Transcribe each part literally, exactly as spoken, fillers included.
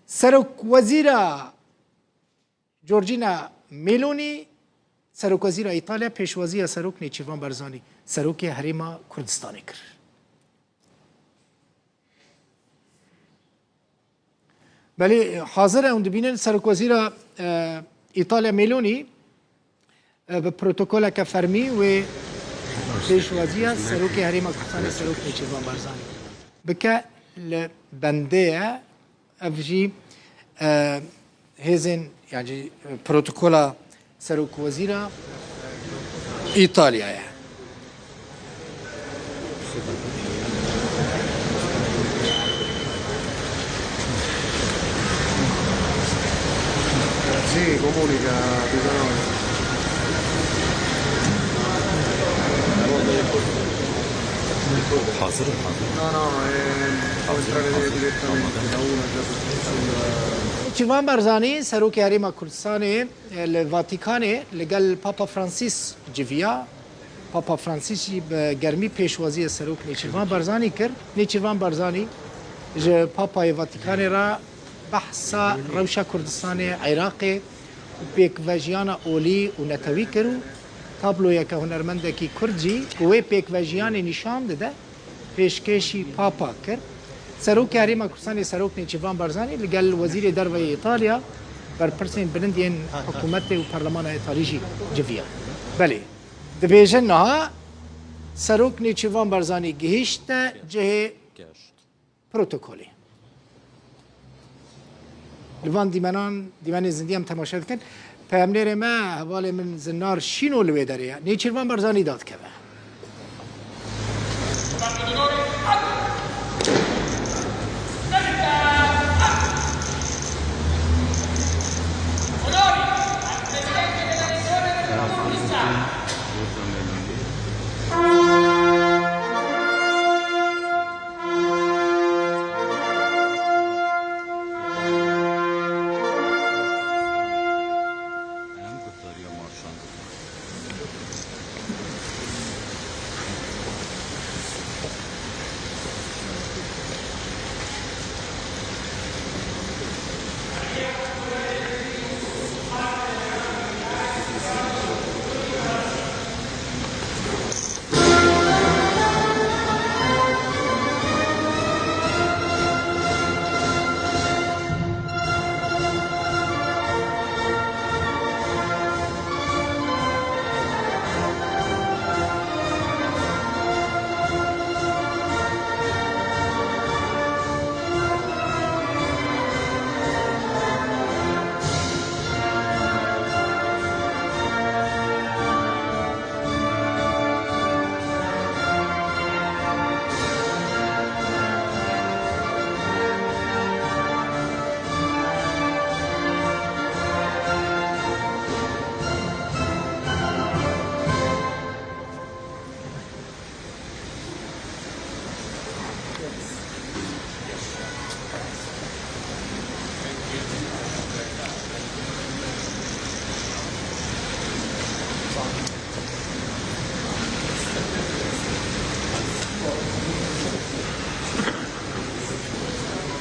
Serokwezîra Giorgina Meloni, Serokwezîra Îtalya pêşwaziya Serok Nêçîrvan Barzanî, Serokê Herêma Kurdistanê kir. Belê, hazir e, hûn dibînin Serokwezîra, e, Îtalya Meloni, e, bi protokoleke fermî wê pêşwaziya Serokê Herêma Kurdistanê, Serok Nêçîrvan Barzanî bike, li bendê ye. Ev jî, e, hêzên, yani, e, protokola Serokwezîra Îtalyayê. Sì, comunica, bisogna. Hazırım, hazırım. No, no, eh, può entrare direttamente da una già sul, sul, eh, Nêçîrvan Barzanî, Serokê Herêma Kurdistanê, e, li Vatikanê li gel Papa Francis civiya. Papa Francis jî bi germî pêşwaziya Serok Nêçîrvan Barzanî kir. Nêçîrvan Barzanî ji Papayê Vatikanê re behsa rewşa Kurdistanê, Iraqê û pêkvejiyana olî û netewî kir û tabloyeke hunermendekî Kurd jî ku wê pêkvejiyanê nîşan dide, pêşkêşî Papa kir. Serokê Herêma Kurdistanê Serok Nêçîrvan Barzanî li gel Wezîrê Derve yê Îtalya, berpirsên bilind yên hikûmetê û Perlemana Îtalî jî civiya. Belê, dibêje niha Serok Nêçîrvan Barzanî gihîşte cihê protokolê. Li van dîmenan, dîmenên zindî em temaşe dikin. Peyamnêrê me, hevalê min Zinar Şîno li wê derê ye. Nêçîrvan Barzanî dadikeve.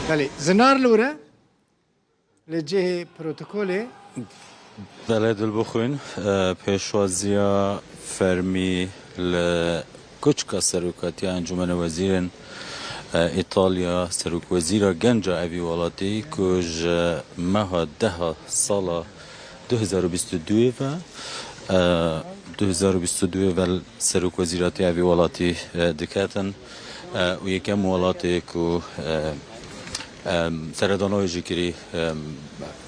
Belê, Zinar li wir e. Li cihê protokolê. Belê dilbixwîn, e, pêşwaziya fermî li koçka serokatiya Encûmena Wezîrên, e, Îtalya, serokwezîra genca evî welatî ku ji meha deha sala du hezar û bîst û duyê ve, e, du hezar û bîst û duyê ve serokwezîratiya evî welatî, e, diketin, e, û yekem welatê ku, e, Em, seredana wê jî kirî, em,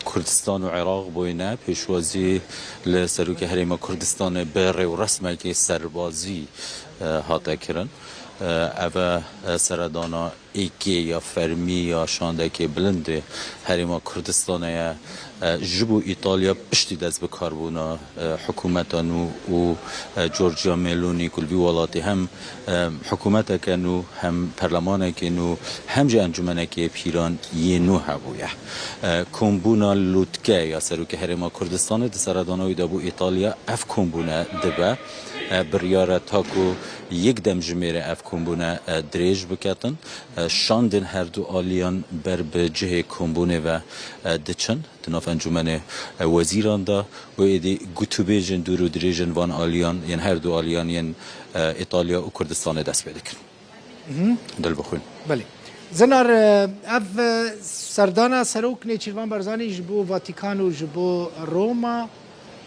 Kurdistan û Iraq bûyne, pêşwazî li Serokê Herêma Kurdistanê bi rêwresmekê serbazî, e, hate kirin. E, ev e, seredana êkê ya fermî ya şandekê bilind ê Herêma Kurdistanê ye. E, ji bo Îtalya piştî destbikarbûna, e, hikûmeta nû û, e, Giorgia Meloni ku li vî welatê hem, e, hikûmeteke nû, hem perlemanekê nû, hem jî encûmenekê pîran yê nû hebûye. E, kombûna lûtke ya Serokê Herêma Kurdistanê di seredana wî de bo Îtalya ev kombûne dibe. E, biryar e ta ku yek dem jimêre ev kombûne, e, dirêj biketin. Şandên her du aliyan ber bi cihê kombûnê ve, e, diçin di nav encûmenê, e, wezîran de û êdî gotûbêjên dûr û dirêjên van aliyan yên her du aliyan yên, e, Îtalya û Kurdistanê dest pê dikin. Dil bixwîn. Belê. Zinar, e, ev, e, serdana Serok Nêçîrvan Barzanî ji bo Vatikan û ji bo Roma,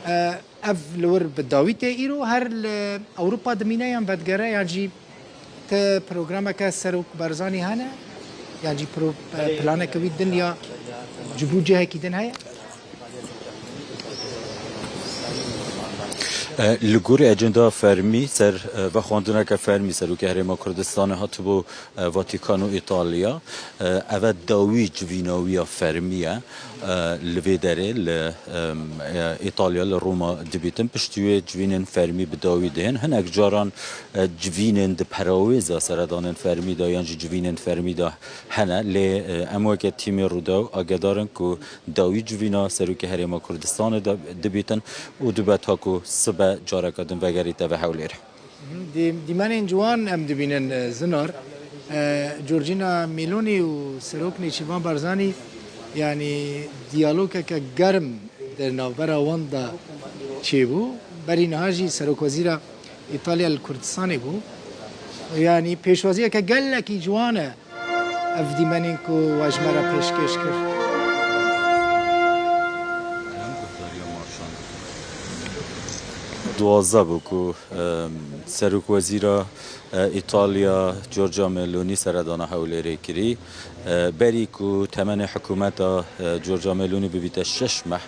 e, ev li wir bi dawî tê îro her li Ewropa dimîne yan vedigere yan jî ti programeke Serok Barzanî hene? Yan jî pro-, e, planeke wî din ya ji bo cihekî din heye? E, li gorî ecenda fermî ser, e, vexwendineke fermî Serokê Herêma Kurdistanê hatibû, e, Vatikan û Îtalya. E, eve dawî civîna wî ya fermî ye. E, li vê derê li, em, e, Îtalya, li Roma dibîtin. Piştî wê civînên fermî bi dawî dihên. Hinek caran, e, civînên di perawêza seredanên fermî de yan jî civînên fermî de hene. Lê, e, em weke tîmê Rûdaw agedar in ku dawî civîna Serokê Herêma Kurdistanê de dibîtin û dibe ta ku sibe careke din vegerîte ve Hewlêrê. Dî-, dîmenên ciwan em dibînin, e, Zinar. E, Giorgina Meloni û Serok Nêçîrvan Barzanî, yanî diyalogeke germ di navbera wan de çêbû. Berî niha jî Serokwezîra Îtalya li Kurdistanê bû. Yanî pêşwaziyeke gelekî ciwan e ev dîmenên ku we ji me re pêşkêş kir. Duwazdeh bû ku, em, Serokwezîra, e, Îtalya Giorgia Meloni seredana Hewlêrê kirî. E, berî ku temenê hikûmeta, e, Giorgia Meloni bibîte şeş meh,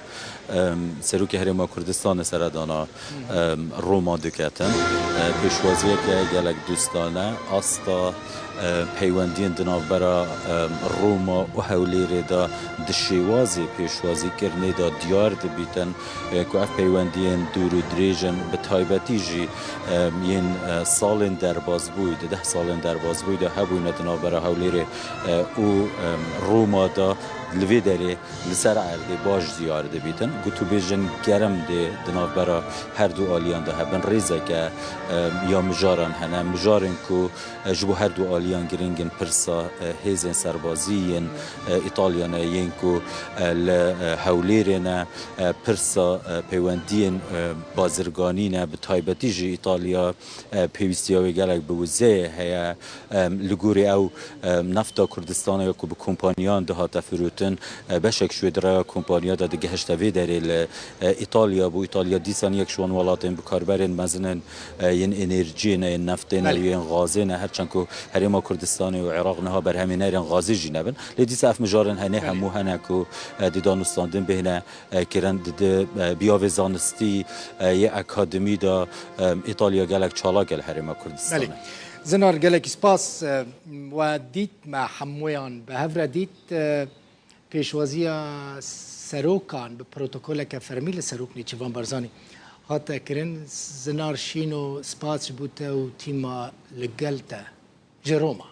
em, Serokê Herêma Kurdistanê seredana, em, Roma diketin. E, pêşwaziyeke gelek dostane, asta, e, peywendiyên di navbera, em, Roma û Hewlêrê de di şêwazê pêşwazîkirinê de diyar dibîtin, e, ku ev peywendiyên dûr û dirêj in, bi taybetî jî, em, yên, e, salên derbazbûyî, di deh salên derbazbûyî de hebûyne di navbera Hewlêrê, e, û, em, Roma de. Li vê derê li ser erdê baş diyar dibîtin. Gotûbêjên germ dê di navbera her du aliyan de hebin. Rêzeke, e, ya mijaran hene. Mijarên ku, e, ji bo her du aliyan giring in, pirsa, e, hêzên serbazî yên, e, Îtalya ne, yên ku, e, li, e, Hewlêrê ne, e, pirsa, e, peywendiyên, e, bazirganî ne, bi taybetî jî Îtalya, e, pêwîstiya wê gelek bi wizeyê heye. E, li gorî ew, e, nefta Kurdistanê ku bi kompaniyan dihate firotin, e, beşek ji wê di raya kompaniya de digihişte vê derê li, e, Îtalya bû. Îtalya dîsan yek ji wan welatên bikarberên mezin in, e, yên enerjiyê ne, yên neftê ne, Belê. Yên gazê ne. Her çend ku Herêma Kurdistanê û Iraq niha berhemênerên gazê jî nebin. Lê dîsa ev mijarin henê Belê. Hemû hene ku, e, di danûstandin bêhne, e, kirin di, di, e, biyavê zanistî, e, yê akademî de, e, Îtalya gelek çalak e li Herêma Kurdistanê. Belê. Zinar, gelekî spas, e, we dît, me hemûyan bi hev re dît. E, pêşwaziya serokan bi protokoleke fermî li Serok Nêçîrvan Barzanî hate kirin. Zinar Şîno, spas ji bo te û tîma li gel te ji Roma.